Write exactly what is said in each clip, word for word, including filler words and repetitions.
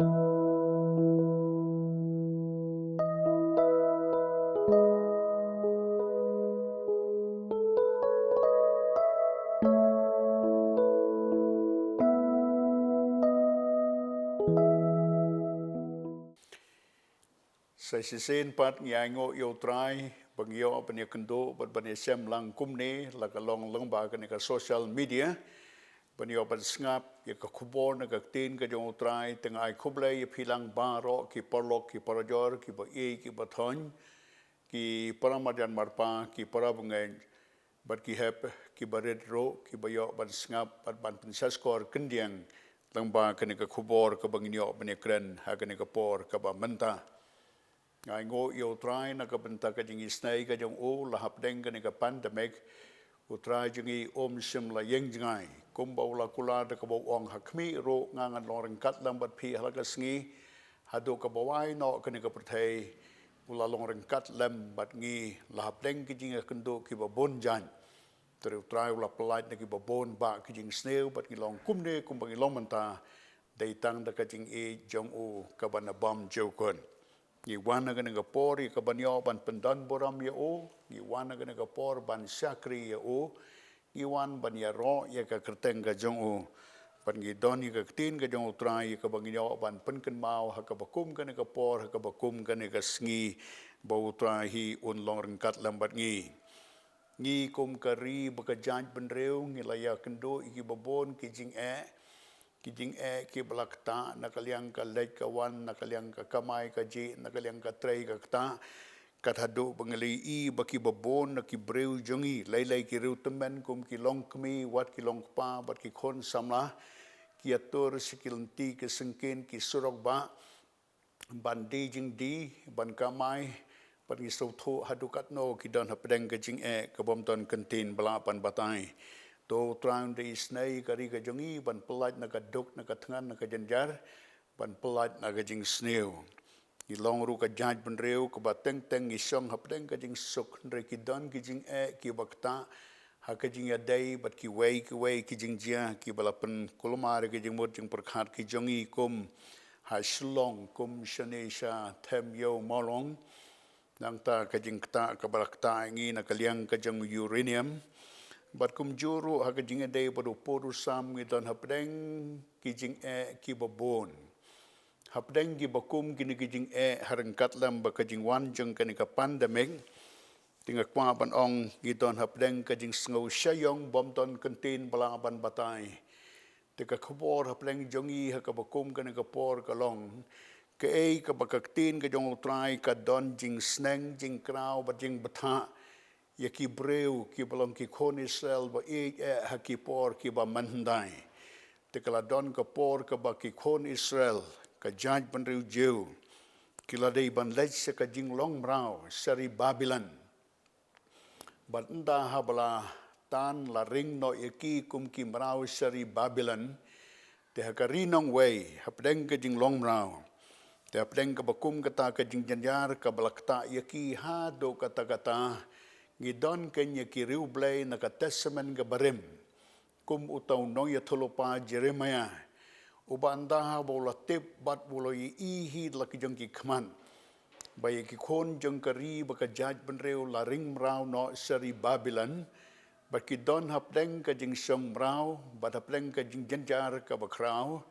Sa shisien pat ngi ainguh ïa U Trai ba ngi ïoh ban ïakynduh bad ban ïashem lang kumne la ka long lyngba kane ka social media. Ban ïoh ban sngap ïa ka khubor na ka ktien ka jong U Trai, te nga ai khublei ïa phi lang baroh ki paralok ki parajor, ki ba ïeit ki ba thoiñ, ki para marjan marpa, ki para bangeit, bad ki hep, ki ba rit ruh, ki ba ïoh ban sngap bad ban pynshah skor khyndiat lyngba kane ka khubor kaba ngin ïoh ban ïakren ha kane ka por kaba mynta. Nga ainguh ïa U Trai na ka bynta ka jingisynei ka jong u la hapdeng kane ka pandemic. U Trai jong ngi um shym la ïeng jngai, kumba u la kular da kaba u ong, ha khmih ruh nga ngan long ryngkat lem bad phi ha la ka sngi, haduh kaba wai noh kane ka pyrthei u la long ryngkat lem bad ngi, la hapdeng ki jingïakynduh ki ba bun jait. Te U Trai u la pyllait na ki ba bun bah ki jingsniew bad ngi long kumne kumba ngi long mynta, dei tang da ka jingïeit jong u kaba na bam jukut. Ngi wan ha kane ka por ïa ka ban ïoh ban pyndon burom ïa u, ngi wan ha kane ka por ban shakri ïa u, ngi wan ban ïaroh ïa ka kyrteng ka jong u. Bad ngi don ïa ka ktien ka jong U Trai ïa ka ban ïoh ban pynkynmaw ha kaba kum kane ka por, ha kaba kum kane ka sngi, ba U Trai hi un long ryngkat lem bad ngi. Ngi kum ka ri ba ka jaitbynriew ngi la ïakynduh ïa ki ba bun ki jingeh, ki jingeh ki ba la ktah na ka liang ka leit ka wan, na ka liang ka kamai kajih, na ka liang ka trei ka ktah. Kat haduh ba ngi la ïohi ba ki ba bun na ki briew jong ngi, lei lei ki riewtymmen kum ki longkmie, wat ki longkpa, bad ki khun samla, ki ïatur sha ki lynti ki syngkien, ki surok bah, ban die jingdie, ban kamai, bad ngi sngewthuh haduh katno ki don hapdeng ka jingeh ka bym don kyntien ba lah ban batai. To U Trai un da isynei ka ri ka jong ngi ban pyllait na ka duk, na ka thngan, na ka jynjar, ban pyllait na ka jingsniew. Ngi long ruh ka jaitbynriew kaba teng teng ngi shong hapdeng ka jingsuk, hynrei ki don ki jingeh ki ba ktah ha ka jingïadei bad kiwei kiwei ki jingjia ki ba la pynkulmar ïa ka jingmut jingpyrkhat ki jong ngi kum ha Shillong, kum shane sha Them Ïew Mawlong. Nangta ka jingktah ka ba la ktah ïa ngi na ka liang ka jong uranium. Bad kumjuh ruh ha ka jingïadei bad u pud u sam ngi don hapdeng ki jingeh ki ba bun. Hapdeng ki ba kum kine ki jingeh ha ryngkat lem bad ka jingwan jong kane ka pandemic, te nga kwah ban ong ngi don hapdeng ka jingsngew shah ïong bym don kyntien ba lah ban batai. Te ka khubor hapdeng jong ngi ha kaba kum kane ka por ka long, kaei kaba ka ktien ka jong U Trai ka don jingsneng, jingkraw bad jingbthah ïa ki briew ki ba long ki khun Israel ba ïeit eh ha ki por ki ba mynhyndai. Te ka la don ka por kaba ki khun Israel, ka jaitbynriew Jiw, ki la dei ban leit sha ka jinglong mraw sha ri Babilon. Bad ynda haba la tan la ring noh ïa ki kum ki mraw sha ri Babilon, te ha ka ri nongwei hapdeng ka jinglong mraw, te hapdeng kaba kum kata ka jingjynjar kaba la ktah ïa ki haduh katta katta, ngi don kein ïa ki riewblei na ka Testament kaba rim, kum uta u nongïathuhlypa Jeremiah, uba ynda haba u la tip bad u la ïohi hi da la ki jong ki khmat ba ïa ki khun jong ka ri bad ka jaitbynriew la ring mraw noh sha ri Babilon, bad ki don hapdeng ka jingshong mraw bad hapdeng ka jingjynjar kaba khraw.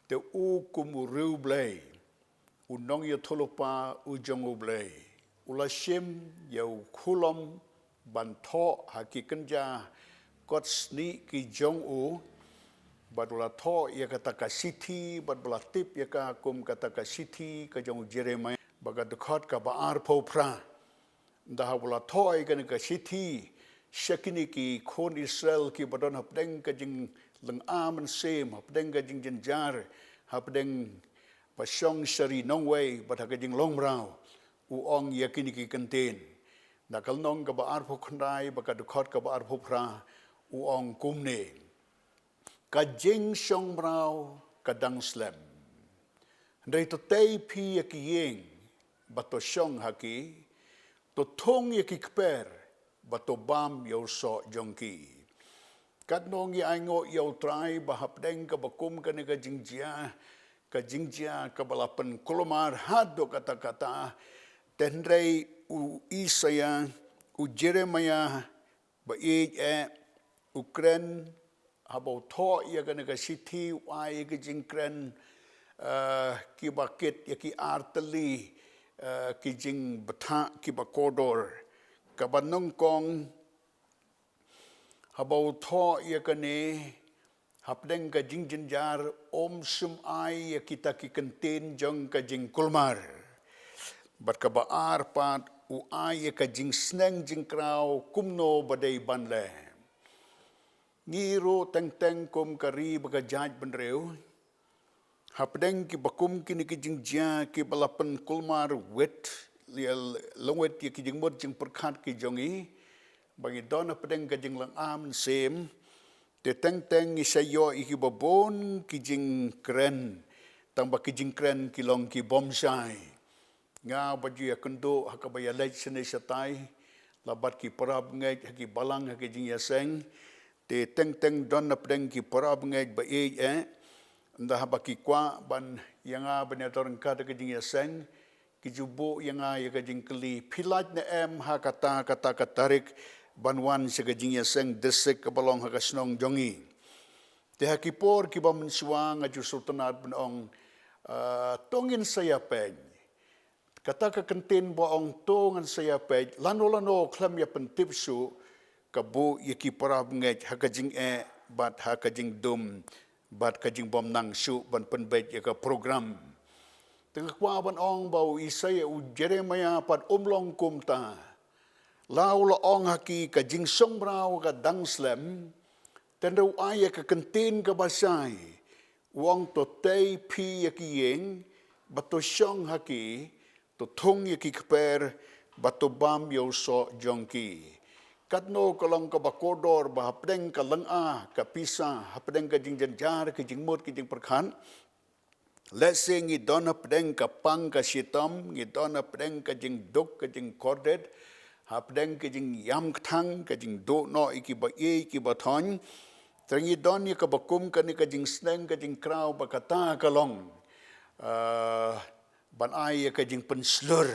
Te u kum u riewblei, u nongïathuhlypa u jong U Blei, u la shim ïa u khulom ban thoh ha ki kynja kot snieh ki jong u, bad u la thoh ïa kata ka shithi, bad ba la tip ïa ka kum kata ka shithi ka jong u Jeremiah, bad ka dkhot kaba arphew phra. Ynda haba u la thoh ïa kane ka shithi sha kine ki khun Israel ki ba don hapdeng ka jinglynga mynsiem, hapdeng ka jingjynjar, hapdeng ba shong sha ri nongwei bad ha ka jinglong mraw, u ong ïa kine ki kyntien. Na ka lynnong kaba arphew khyndai bad ka dkhot kaba arphew phra, u ong kumne: Ka jingshong mraw ka dang slem. Hynrei to tei phi ïa ki ïing bad to shong ha ki, to thung ïa ki kper bad to bam ïa u soh jong ki. Katno ngi ainguh ïa U Trai ba hapdeng kaba kum kane ka jingjia, ka jingjia kaba la pynkulmar haduh katta katta. Hynrei u Isaiah, u Jeremiah, ba ïeit eh, u kren, haba u thoh ïa kane ka shithi u ai ïa ki jingkren, eh, kiba kit ïa ki artylli, eh, ki jingbthah kiba kordor. Kaba nyngkong, haba u thoh ïa kane, hapdeng ka jingjynjar, um shym ai ïa kita ki kyntien jong ka jingkulmar. Bad kaba ar pat, u ai ïa ka jingsneng jingkraw kumno ba dei ban leh. Ngi ruh teng teng kum ka ri bad ka jaitbynriew, hapdeng kiba kum kine ki jingjia kiba la pynkulmar wit, ïa lyngwit ïa ki jingmut jingpyrkhat ki jong ngi, ba ngi don hapdeng ka jinglong am sim, te teng teng ngi sa ïoh ïa kiba bun ki jingkren, tangba ki jingkren ki long ki bym shai. Nga ba ju ïakynduh ha kaba ïaleit shane shatai, la bad ki parabangeit ha ki balang ha ki jingïaseng. Te teng teng don hapdeng ki parabangeit ba ïeit eh, ynda haba ki kwah ban ïa nga ban ïadon ryngkat ha ka jingïaseng, ki ju buh ïa nga ïa ka jingkylli, phi lait ne em ha kata kata ka tarik ban wan sha ka jingïaseng district kaba long ha ka shnong jong ngi. Te ha ki por kiba mynshuwa nga ju sngewtynnat ban ong, ah, to ngin sa ïapeit. Kata ka kyntien ba ong to ngin sa ïapeit, lano lano khlem ïa pyntip shuh, ka buh ïa ki parabangeit ha ka jingeh bad ha ka jingdum bad ka jingbymnang shuh ban pynbeit ïa ka program. Te nga kwah ban ong ba u Isaiah, u Jeremiah pat um long kumta. La u la ong ha ki ka jingsngewmraw ka dang slem, tangba u ai ïa ka kyntien kaba shai. U ong to tei phi ïa ki ïing, bad to shong ha ki, to thung ïa ki kper, bad to bam ïa u soh jong ki. Katno ka long kaba kordor ba hapdeng ka lynga, ka pisa, hapdeng ka jingjynjar, ka jingmut, ka jingpyrkhat. Lehse ngi don hapdeng ka pang ka shitom, ngi don hapdeng ka jingduk, ka jingkordit, hapdeng ka jingïam kthang, ka jingduh noh ïa kiba ïeit, kiba thoiñ. Te ngi don ïa kaba kum kane ka jingsneng, ka jingkraw ba kata ka long, ah, ban ai ïa ka jingpynshlur,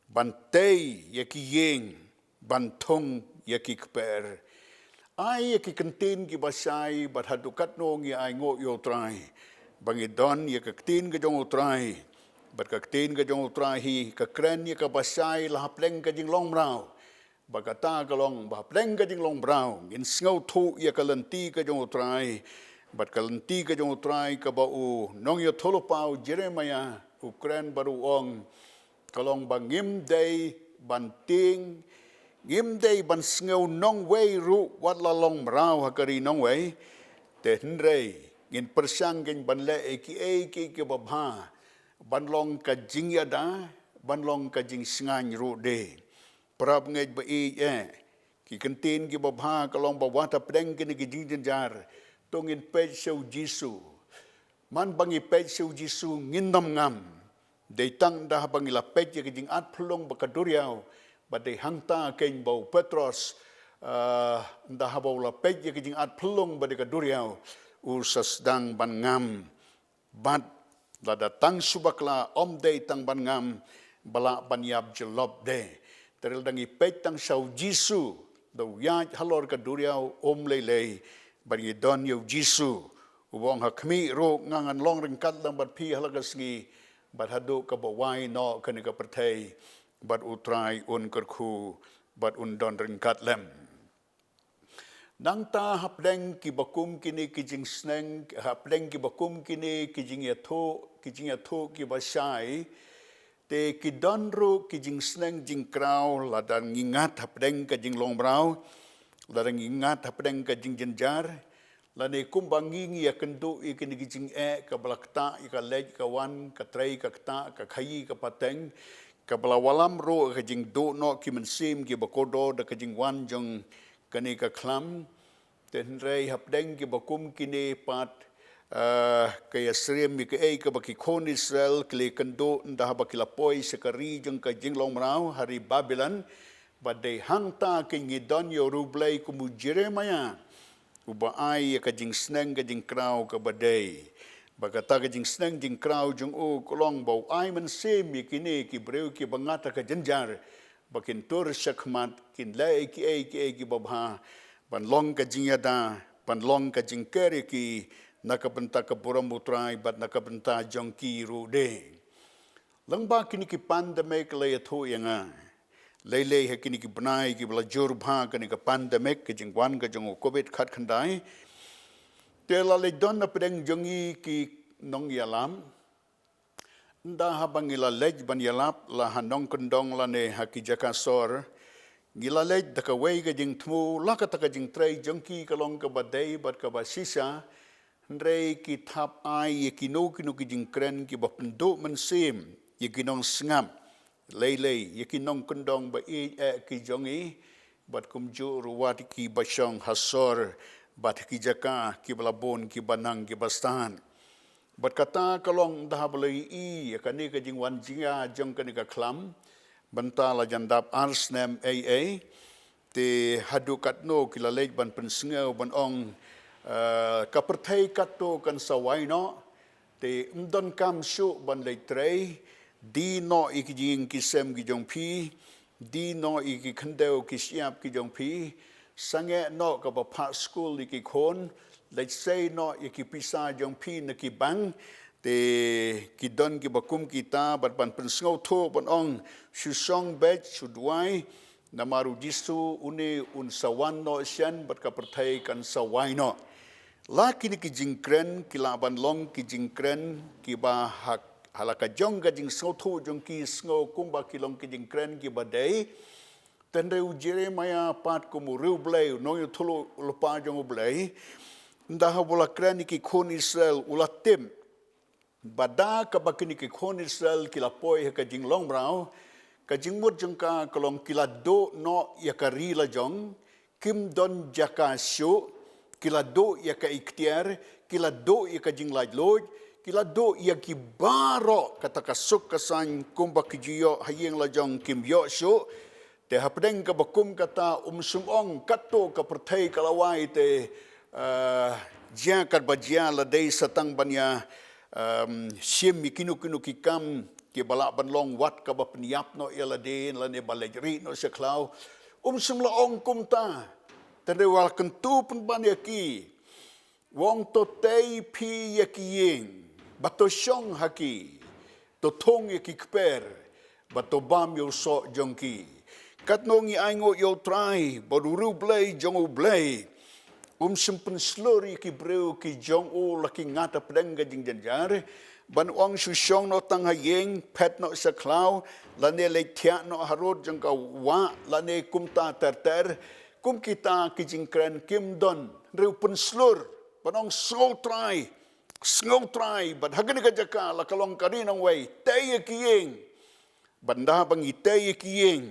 ban tei ïa ki ïing, ban thung ïa ki kper. Ai ïa ki kyntien kiba shai, bad haduh katno ngi ainguh ïa u Trai ba ngi don ïa ka ktien ka jong u Trai. Bad ka ktien ka jong u Trai hi ka kren ïa kaba shai la hapdeng ka jinglong mraw. Ba kata ka long ba hapdeng ka jinglong mraw ngin sngewthuh ïa ka lynti ka jong u Trai. Bad ka lynti ka jong u Trai kaba u nongïathuhlypa u Jeremiah u kren bad u ong, ka long ba ngim dei ban tieng, ngim dei ban sngew nongwei ruh wat la long mraw ha ka ri nongwei. Te hynrei ngin pyrshang kein ban leh ïa kiei kiei kiba bha, ban long ka jingïada, ban long ka jingsngewbha ruh de. Parabangeit ba ïeit eh, ki kyntien kiba bha ka long ba wat hapdeng kine ki jingjynjar, to ngin peit sha u Jisu. Man ba ngi peit sha u Jisu ngin ym ngam. Dei tang ynda haba ngi la peit ïa ka jingatphyllung bad ka duriaw, bad dei hangta kein ba u Petros, ah, ynda haba u la peit ïa ka jingatphyllung bad ka duriaw, u sa sdang ban ngam. Bad lada tang shu bakla, ym dei tang ban ngam, ba lah ban ïap jyllop de. Te lada ngi peit tang sha u Jisu, da u ïaid halor ka duriaw, um lei lei, bad ngi don ïa u Jisu, u ong ha khmih ruh nga ngan long ryngkat lang bad phi ha la ka sngi, bad haduh kaba wai noh kane ka pyrthei, bad u Trai un kyrkhu, bad un don ryngkat lem. Nangta hapdeng kiba kum kine ki jingsneng, hapdeng kiba kum kine ki jingïathuh, ki jingïathuh kiba shai, te ki don ruh ki jingsneng jingkraw, lada ngi ngat hapdeng ka jinglong mraw, lada ngi ngat hapdeng ka jingjynjar, lane kumba ngi ngi ïakynduh ïa kine ki jingeh, kaba la ktah ïa ka leit ka wan, ka trei ka ktah, ka khaïi ka pateng, kaba la wallam ruh ka jingduh noh ki mynsiem kiba kordor da ka jingwan jong kane ka khlam. Te hynrei hapdeng kiba kum kine pat, eh, ka ïasyriem ïa kaei kaba ki khun Israel ki la ïakynduh ynda haba ki la poi sha ka ri jong ka jinglong mraw ha ri Babilon. Bad dei hangta kein ngi don ïa u riewblei kum u Jeremiah, uba ai ïa ka jingsneng ka jingkraw kaba dei. Ba kata ka jingsneng jingkraw jong u ka long ba u ai mynsiem ïa kine ki briew kiba ngat ha ka jynjar, ba kin tur shakhmat, kin leh kiei kiei kiba bha, ban long ka jingïada, ban long ka jingker ïa ki na ka bynta ka burom U Trai bad na ka bynta jong ki ruh de. Lyngba kine ki pandemic la ïathuh ïa nga. Lei lei ha kine ki bnai kiba la jur bha kane ka pandemic, ka jingwan ka jong u covid khatkhyndai. Te la leit don na pdeng jong ngi ki nongïalam. Ynda haba ngi la leit ban ïalap la ha nongkyndong lane ha ki jaka sor, ngi la leit da kawei ka jingthmu, la kata ka jingtrei jong ki ka long kaba dei bad kaba shisha. Hynrei ki thap ai ïa kino kino ki jingkren kiba pynduh mynsiem ïa ki nongsngap. Lei lei ïa ki nongkyndong ba ïeit eh ki jong ngi, bad kumjuh ruh wat kiba shong ha sor bad ki jaka kiba la bun, kiba nang kiba stad. Bad kata ka long ynda haba la ïohi ïa kane ka jingwan jia jong kane ka khlam, mynta la jan dap ar snem ei ei. Te haduh katno ki la leit ban pynsngew ban ong, eh, ka pyrthei katto kan sa wai noh. Te ym donkam shuh ban leit trei. Die noh ïa ki jingïing ki sem ki jong phi. Die noh ïa ki khyndew ki shyiap ki jong phi. Sangeh noh kaba phah skul ïa ki khun. Leit sei noh ïa ki pisa jong phi na ki bank. Te ki don kiba kum kita bad ban pynsngewthuh ban ong, shu shong beit, shu duwai. Namar U Jisu une un sa wan noh shen bad ka pyrthei kan sa wai noh. La kine ki jingkren ki lah ban long ki jingkren kiba ha, ha la ka jong ka jingsngewthuh jong ki sngew kumba ki long ki jingkren kiba dei. Hynrei u Jeremiah pat kum u riewblei, u nongïathuhlypa jong U Blei, ynda haba u la kren ïa ki khun Israel u la tip ba da kaba kine ki khun Israel ki la poi ha ka jinglong mraw, ka jingmut jong ka ka long ki la duh noh ïa ka ri la jong, kim don jaka shuh, ki la duh ïa ka iktiar, ki la duh ïa ka jinglaitluid, ki la duh ïa ki baroh kata ka suk ka saiñ kumba ki ju ïoh ha ïing la jong kim ïoh shuh. Te hapdeng kaba kum kata um shym ong katto ka pyrthei ka la wai te, eh, jia katba jia la dei sa tang ban ïa, ehm, shim ïa kino kino ki kam kiba lah ban long wat kaba pynïap noh ïa lade lane ba leit rieh noh sha khlaw. Um shym la ong kumta. Te hynrei u la kyntu pynban ïa ki. U ong to tei phi ïa ki ïing, bad to shong ha ki, to thung ïa ki kper, bad to bam ïa u soh jong ki. Katno ngi ainguh ïa U Trai, bad u riewblei jong U Blei um shym pynshlur ïa ki briew ki jong u la ki ngat hapdeng ka jingjynjar, ban ong shu shong noh tang ha ïing, phet noh sha khlaw, lane leit thiah noh harud jong ka wah, lane kumta ter ter, kum kita ki jingkren kim don, hynrei u pynshlur, ban ong sngew trai, sngew trai, bad ha kane ka jaka la ka long ka ri nongwei, tei ïa ki ïing. Bad ynda ba ngi tei ïa ki ïing,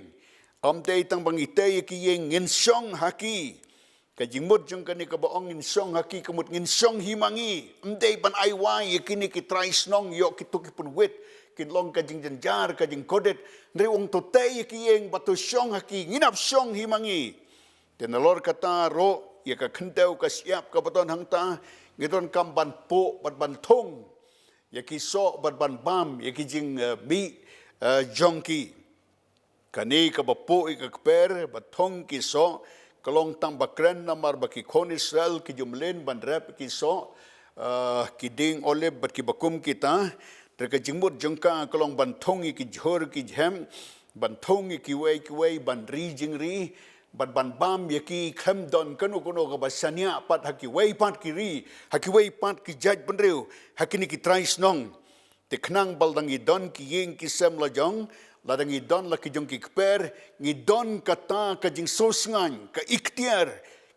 ym dei tang ba ngi tei ïa ki ïing, ngin shong ha ki. Ka jingmut jong kane kaba ong ngin shong ha ki ka mut ngin shong hi ma ngi. Ym dei ban ai wai ïa kine ki trai shnong ïoh kito ki pynwit, kin long ka jingjynjar ka jingkordit. Hynrei u ong to tei ïa ki ïing bad to shong ha ki, ngin ap shong hi ma ngi. Te nalor kata ruh, ïa ka khyndew ka shyiap kaba don hangta, ngi donkam ban puh bad ban thung ïa ki soh bad ban bam ïa ki jing, eh, mih, eh, jong ki. Kane kaba puh ïa ka kper bad thung ki soh, ka long tang ba kren namar ba ki khun Israel ki ju mlien ban rep ki soh, eh, ki dieng olib bad kiba kum kita. Te ka jingmut jong ka ka long ban thung ïa ki jhur ki jhem, ban thung ïa kiwei kiwei, ban ri jingri, bad ban bam ïa ki, khlem don kano kano kaba shaniah pat ha kiwei pat ki ri, ha kiwei pat ki jaitbynriew, ha kine ki trai shnong. Te khnang ba lada ngi don ki ïing ki sem la jong, lada ngi don la ki jong ki kper, ngi don kata ka jingsngewsngaiñ, ka iktiar,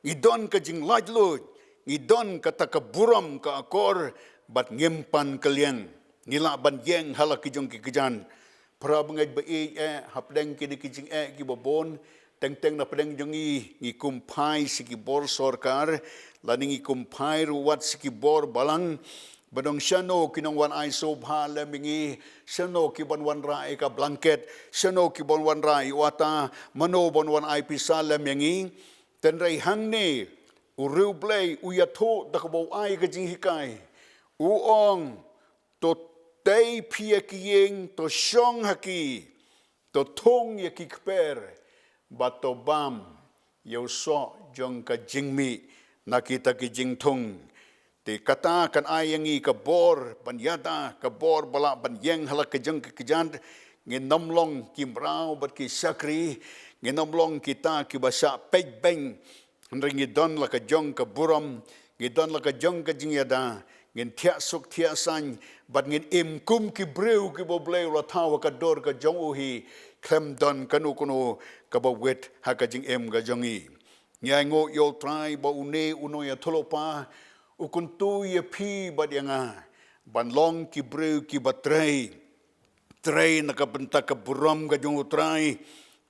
ngi don ka jinglaitluid, ngi don kata ka burom ka akor, bad ngim pan kylliang. Ngi lah ban ïeng ha la ki jong ki kjat. Para bangeit ba ïeit eh, hapdeng kine ki jingeh kiba bun, teng teng na pdeng jong ngi, ngi kum phai sha ki bor sorkar, lane ngi kum phai ruh wat sha ki bor balang, ban ong shano ki nongwan ai sngewbha lem ïa ngi, shano ki ban wanrah ïa ka blanket, shano ki ban wanrah ïa u ata, mano ban wan ai pisa lem ïa ngi. Hynrei hangne, u riewblei u ïathuh da kaba u ai ka jinghikai. U ong, to tei phi ïa ki ïing, to shong ha ki, to thung ïa ki kper, bad to bam ïa u soh jong ka jingmih na kita ki jingthung. Te kata kan ai ïa ngi ka bor ban ïada, ka bor ba lah ban ïeng ha la ka jong ka kjat. Ngin ym long ki mraw bad ki shakri, ngin ym long kita kiba shah peit beiñ. Hynrei ngi don la ka jong ka burom, ngi don la ka jong ka jingïada, ngin thiah suk thiah saiñ, bad ngin im kum ki briew kiba U Blei u la thaw ha ka dur ka jong u hi, khlem don kano kano kaba wit ha ka jingim ka jong ngi. Ngi ainguh ïa U Trai ba une u nongïathuhlypa u kyntu ïa phi bad ïa nga ban long ki briew kiba trei. Trei na ka bynta ka burom ka jong U Trai.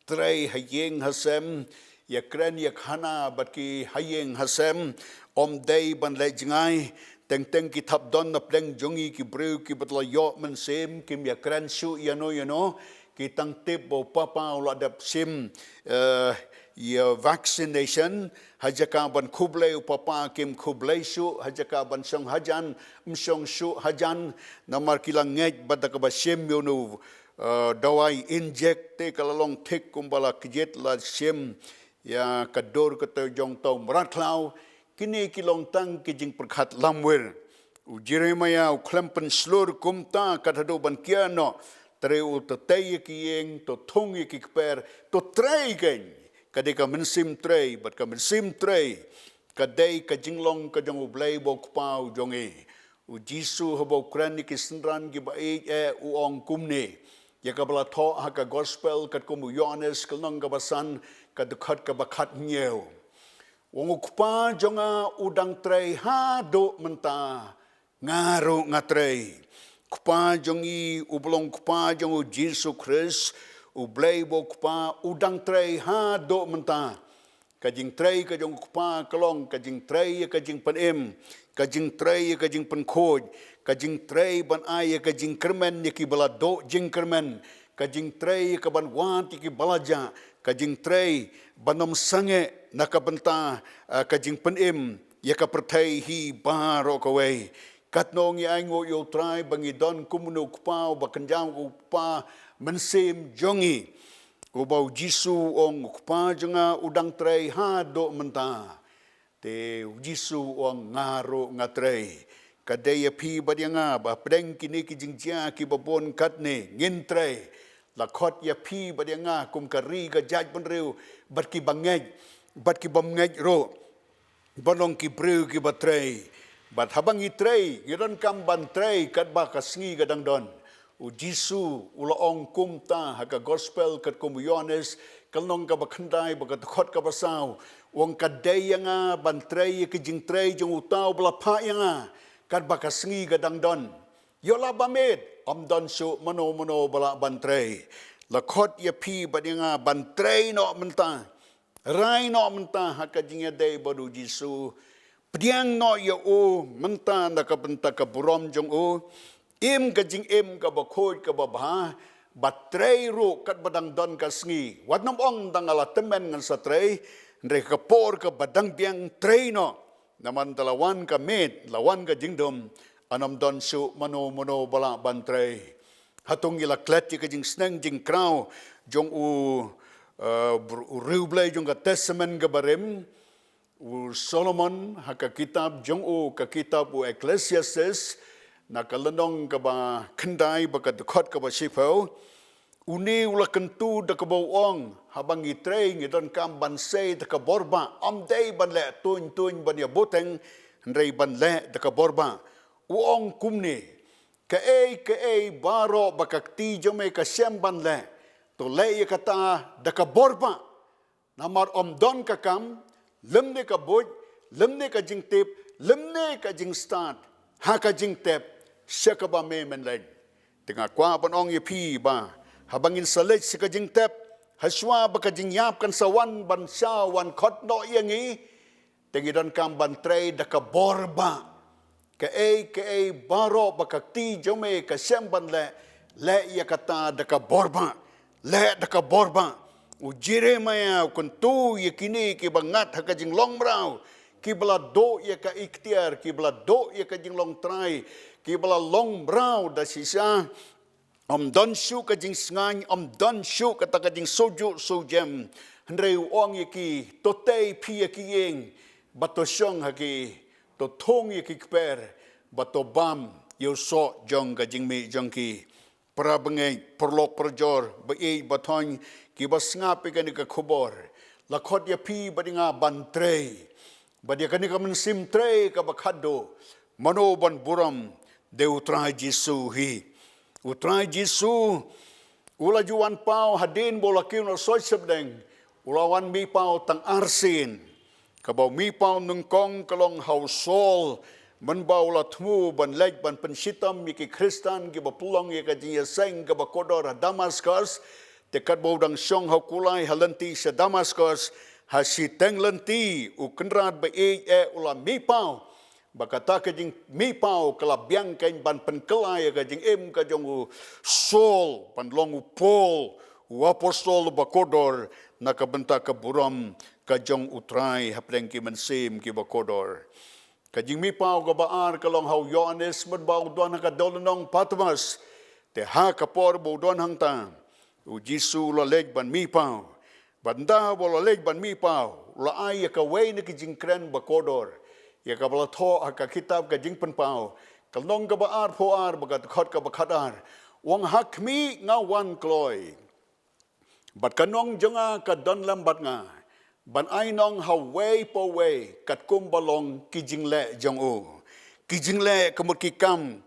Trei ha ïing ha sem, ïakren ïakhana bad ki ha ïing ha sem. Ym dei ban leh jngai, teng teng ki thapdon na pdeng jong ngi ki briew kiba la ïoh mynsiem, kim ïakren shuh ïano ïano, ki tang tip ba u papa u la dep shim, eh, ïa vaccination, ha jaka ban khublei u papa kim khublei shuh, ha jaka ban shong hajan ym shong shuh hajan, namar ki la ngeit ba da kaba shim ïa une u, eh, dawai injek te ka la long thik kumba la kjit la shim ïa ka dur kata jong uta u mrad khlaw. Kine ki long tang ki jingpyrkhat lamwir. U Jeremiah u khlem pynshlur kumta, kat haduh ban kiar noh, te u to tei ïa ki ïing, to thung ïa ki kper, to trei kein. Ka dei ka mynsiem trei, bad ka mynsiem trei ka dei ka jinglong ka jong U Blei ba u Kpa u jong ngi. U Jisu haba u kren ïa ki synran kiba ïeit, eh, u ong kumne ïa kaba la thoh ha ka gospel katkum u Ïoannis ka lynnong kaba san, ka dkhot kaba khathynñiew. U ong, u Kpa jong nga u dang trei haduh mynta, nga ruh nga trei. Kpa jong ngi uba long Kpa jong U Jisu Khrist, U Blei ba u Kpa u dang trei haduh mynta. Ka jingtrei ka jong u Kpa ka long ka jingtrei ïa ka jingpynim, ka jingtrei ïa ka jingpynkhuid, ka jingtrei ban ai ïa ka jingkyrmen ïa kiba la duh jingkyrmen, ka jingtrei ïa ka ban wad ïa kiba la jah, ka jingtrei ban ym sangeh na ka bynta, eh, ka jingpynim ïa ka pyrthei hi baroh kawei. Katno ngi ainguh ïa U Trai ba ngi don kumno u Kpa uba kynjam, u Kpa mynsiem jong ngi. Uba U Jisu u ong, u Kpa jong nga u dang trei haduh mynta. Te U Jisu u ong, nga ruh nga trei. Ka dei ïa phi bad ïa nga ba pdeng kine ki jingjia kiba bun katne ngin trei. La khot ïa phi bad ïa nga kum ka ri ka jaitbynriew, bad kiba ngeit, bad kibym ngeit ruh, ban long ki briew kiba trei. Bad haba ngi trei, ngi donkam ban trei katba ka sngi ka dang don. U Jisu u la ong kumta ha ka gospel katkum u Ïoannis, ka lynnong kaba khyndai bad ka dkhot kaba saw. U ong, ka dei ïa nga ban trei ïa ka jingtrei jong uta uba la phah ïa nga katba ka sngi ka dang don. Ïoh lah ba miet, ym don shuh mano mano ba lah ban trei. La khot ïa phi bad ïa nga ban trei noh mynta. Rai noh mynta ha ka jingïadei bad U Jisu. Pdiang noh ïa u mynta na ka bynta ka burom jong u. Im ka jingim kaba khuid kaba bha, bad trei ruh katba dang don ka sngi. Wat nym ong tang ha la tymmen ngan sa trei, hynrei ka por kaba dang biang trei noh. Namar te la wan ka miet, la wan ka jingdum, yn ym don shuh mano mano ba lah ban trei. Hato ngi la klet ïa ka jingsneng jingkraw jong u, eh, br-, u riewblei jong ka Testament kaba rim, u Solomon, ha ka kitab jong u, ka kitab u Ecclesiastes, na ka lynnong kaba khyndai bad ka dkhot kaba shiphew. Une u la kyntu da kaba u ong, haba ngi trei ngi donkam ban sei da ka bor bah, ym dei ban leh tuñ tuñ ban ïa buteng, hynrei ban leh da ka bor bah. U ong kumne, kaei kaei baroh ba ka kti jong me ka shem ban leh, to leh ïa kata da ka bor bah. Namar ym don ka kam, lymne ka buit, lymne ka jingtip, lymne ka jingstad ha ka jingtep sha kaba me men leit. Te nga kwah ban ong ïa phi ba haba ngin sa leit sha ka jingtep, hashwa ba ka jingïap kan sa wan ban sha wan khot noh ïa ngi, te ngi donkam ban trei da ka bor bah. Kaei kaei baroh ba ka kti jong me ka shem ban leh, leh ïa kata da ka bor bah. Leh da ka bor bah. U Jeremiah u kyntu ïa kine kiba ngat ha ka jinglong mraw, ki ba la duh ïa ka iktiar, ki ba la duh ïa ka jinglong trai, ki ba la long mraw da shisha. Ym don shuh ka jingsngaiñ, ym don shuh kata ka jingsngewjuh sngewjem. Hynrei u ong ïa ki, to tei phi ïa ki ïing, bad to shong ha ki, to thung ïa ki kper, bad to bam ïa u soh jong ka jingmih jong ki. Para bangeit, paralok parajor, ba ïeit ba thoiñ, ki ba sngap ïa kane ka khubor. La khot ïa phi bad ïa nga ban trei. Bad ïa kane ka mynsiem trei ka ba khadduh, mano ban burom, dei u Trai Jisu hi. U Trai Jisu u la ju wan paw hadien ba u la kiew na soi sepdeng, u la wan mih paw tang arsien. Ka ba u mih paw nyngkong ka long ha u Saul, mynba u la thmu ban leit ban pynshitom ïa ki Khristan ki ba pynlong ïa ka jingïaseng ka ba kordor ha Damaskus. Te katba u dang shong ha u kulai ha lynti sha Damaskus, ha shiteng lynti u Kynrad ba ïeit eh u la mih paw. Ba kata ka jingmih paw ka la biang kein ban pynkylla ïa ka jingim ka jong u Saul ban long u Paul, u apostol ba kordor, na ka bynta ka burom ka jong u Trai hapdeng ki mynsiem ki ba kordor. Ka jingmih paw ka ba ar ka long ha u Ïoannis mynba u don ha ka dewlynnong Patmos. Te ha ka por ba u don hangta, u Jisu u la leit ban mih paw. Bad ynda ba u la leit ban mih paw, u la ai ïa kawei na ki jingkren ba kordor, ïa ka ba la thoh ha ka kitab ka Jingpynpaw, ka lynnong ka ba arphew ar bad ka dkhot ka ba khatar. U ong, ha khmih nga wan kloi. Bad ka nong jong nga ka don lem bad nga, ban ai nong ha uwei pa uwei katkum ba long ki jingleh jong u. Ki jingleh ka mut ki kam,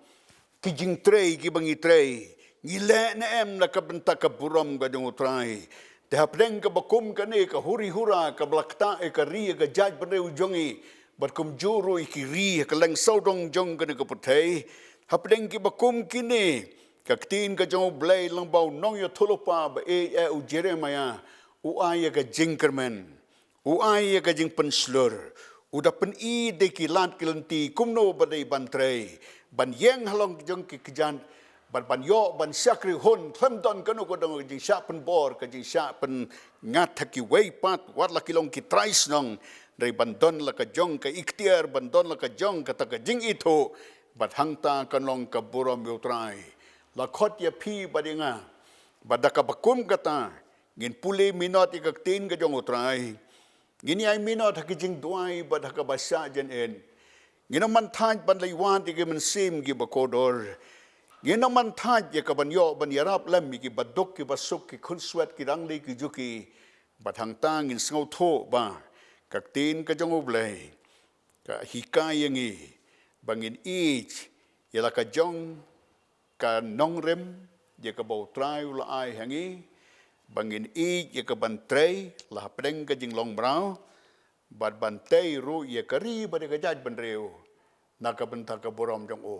ki jingtrei ki ba ngi trei, ngi leh ne em na ka bynta ka burom ka jong u Trai. Te hapdeng ka ba kum kane ka huri hura ka ba la ktah ïa ka ri ïa ka jaitbynriew jong ngi, bad kumjuh ruh ïa ki ri ha ka lyngsawdong jong kane ka pyrthei. Hapdeng ki ba kum kine, ka ktien ka jong u Blei lyngba u nongïathuhlypa ba ïeit eh u Jeremiah, u ai ïa ka jingkyrmen, u ai ïa ka jingpynshlur, u da pyni da ki lad ki lynti kumno ba dei ban trei, ban ïeng halor jong ki kjat, ban, ban ïoh ban shakri hun, khlem don kano kano ka jingshah pynbor, ka jingshah pynngat ha kiwei pat, wat la ki long ki trai shnong, hynrei ban don la ka jong ka iktiar, ban don la ka jong kata ka jingithuh, bad hangta kan long ka burom ïa u Trai. La khot ïa phi bad ïa nga, bad da ka ba kum kata, ngin pule minot ïa ka ktien ka jong u Trai. Ngin ïai minot ha ki jingduwai bad ha ka ba shah jan-ïeit. Ngin ym man thait ban leit wad ïa ki mynsiem ki ba kordor. Ngin ym man thait ïa ka ban ïoh ban ïarap lem ïa ki ba duk ki ba suk, ki khunswet, ki rangli ki juki. Bad hangta ngin sngewthuh ba ka ktien ka jong u Blei ka hikai ïa ngi ba ngin ïeit ïa la ka jong ka nongrim ïa ka ba u Trai u la ai ha ngi, ba ngin ïeit ïa ka ban trei la hapdeng ka jinglong mraw, bad ban tei ruh ïa ka ri bad ïa ka jaitbynriew na ka bynta ka burom jong u.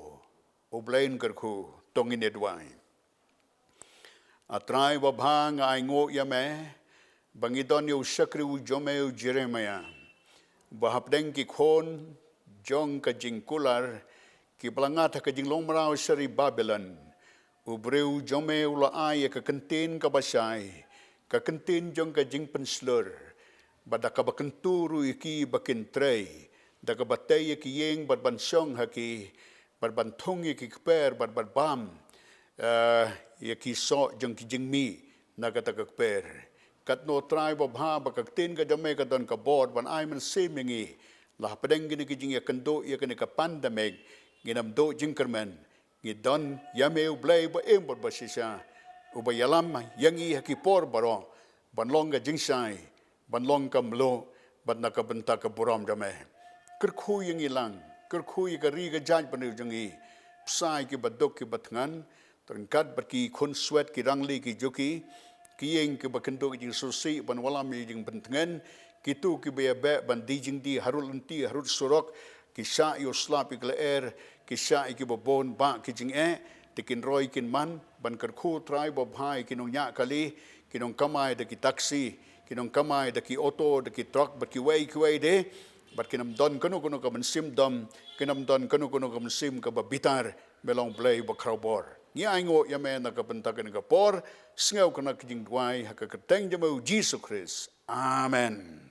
U Blei un kyrkhu, to ngin ïa duwai. A Trai babha, nga ainguh ïa me ba ngi don ïa u shakri u jong me u Jeremiah, ba hapdeng ki khun jong ka jingkular ki ba la ngat ha ka jinglong mraw sha ri Babilon, u briew jong me u la ai ïa ka kyntien ka ba shai, ka kyntien jong ka jingpynshlur, bad da ka ba kyntu ruh ïa ki ba kin trei, da ka ba tei ïa ki ïing bad ban shong ha ki, bad ban thung ïa ki kper, bad ban bam, eh, ïa ki soh jong ki jingmih na kata ka kper. Katno Trai babha ba ka ktien ka jong me ka don ka bor ban ai mynsiem ïa ngi, la hapdeng kine ki jingïakynduh ïa kane ka pandemic, ngin ym duh jingkyrmen. Ngi don ïa me u Blei ba im bad ba shisha, u ba ïalam ïa ngi ha ki por baroh, ban long ka jingshai, ban long ka mluh, bad na ka bynta ka burom jong me. Kyrkhu ïa ngi lang, kyrkhu ïa ka ri ka jaitbynriew jong ngi, bsa ïa ki ba duk ki ba thngan, ryngkat bad ki khunswet, ki rangli ki juki, ki ïing ki ba kynduh ki jingsngewsih ban wallam ïa ki jingpyntngen, kito ki ba ïa beh ban die jingdie harud lynti harud surok, ki shah ïa u slap ïa ka lyer, ki shah ïa ki ba bun bah ki jingeh, te kin roi kin man, ban kyrkhu Trai babha ïa ki nongñiah kali, ki nongkamai da ki taxi, ki nongkamai da ki auto, da ki truck, bad kiwei kiwei de, bad kin ym don kano kano ka mynsiem dom, kin ym don kano kano ka mynsiem ka ba bitar, me long Blei ba khraw bor. Ngi ainguh ïa me na ka bynta kane ka por, sngewkynmaw ka jingduwai ha ka kyrteng jong me u Jisu Khrist. Amen.